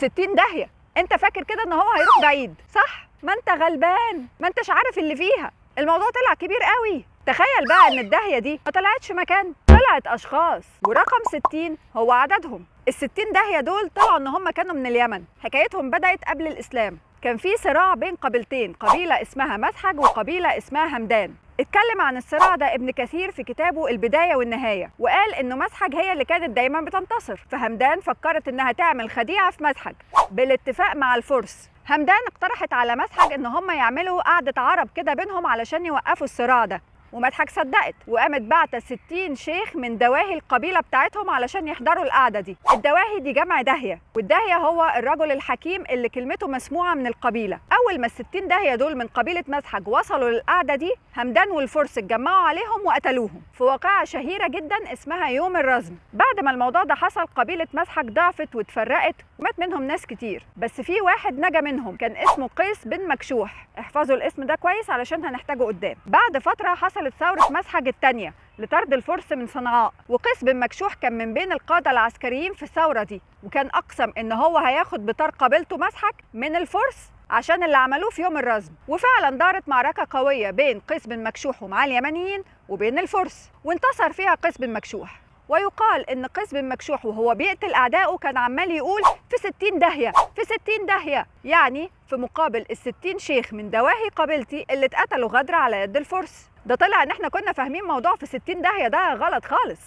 60 داهية. انت فاكر كده ان هو هيروح بعيد، صح؟ ما انت غلبان، ما انتش عارف اللي فيها. الموضوع طلع كبير قوي. تخيل بقى ان الداهية دي ما طلعتش مكان، طلعت اشخاص، ورقم 60 هو عددهم. ال60 داهية دول طلعوا ان هم كانوا من اليمن. حكايتهم بدأت قبل الاسلام. كان في صراع بين قبيلتين، قبيلة اسمها مذحج وقبيلة اسمها همدان. اتكلم عن الصراع ده ابن كثير في كتابه البداية والنهاية، وقال انه مذحج هي اللي كانت دايما بتنتصر، فهمدان فكرت انها تعمل خديعة في مذحج بالاتفاق مع الفرس. همدان اقترحت على مذحج ان هم يعملوا قعدة عرب كده بينهم علشان يوقفوا الصراع ده، ومذحج صدقت وقامت بعت 60 شيخ من دواهي القبيلة بتاعتهم علشان يحضروا القعدة دي. الدواهي دي جمع داهية، والداهية هو الرجل الحكيم اللي كلمته مسموعة من القبيلة. أول ما ال60 داهية دول من قبيلة مذحج وصلوا للقعدة دي، همدان والفرس اتجمعوا عليهم وقتلوهم في واقعة شهيرة جدا اسمها يوم الرزم. بعد ما الموضوع ده حصل قبيلة مذحج ضعفت واتفرقت ومات منهم ناس كتير، بس في واحد نجا منهم كان اسمه قيس بن مكشوح. احفظوا الاسم ده كويس علشان هنحتاجه قدام. بعد فترة حصلت ثورة مذحج الثانية لطرد الفرس من صنعاء، وقيس بن مكشوح كان من بين القادة العسكريين في الثورة دي، وكان أقسم إن هو هياخد بطار قبيلته مذحج من الفرس عشان اللي عملوه في يوم الرزم. وفعلا دارت معركة قوية بين قيس بن مكشوح ومعاه اليمنيين وبين الفرس، وانتصر فيها قيس بن مكشوح. ويقال إن قيس بن مكشوح وهو بيقتل أعدائه كان عمال يقول في 60 داهية، في 60 داهية، يعني في مقابل ال60 شيخ من دواهي قبيلتي اللي اتقتلوا غدر على يد الفرس. ده طلع إن احنا كنا فاهمين موضوع في 60 داهية ده غلط خالص.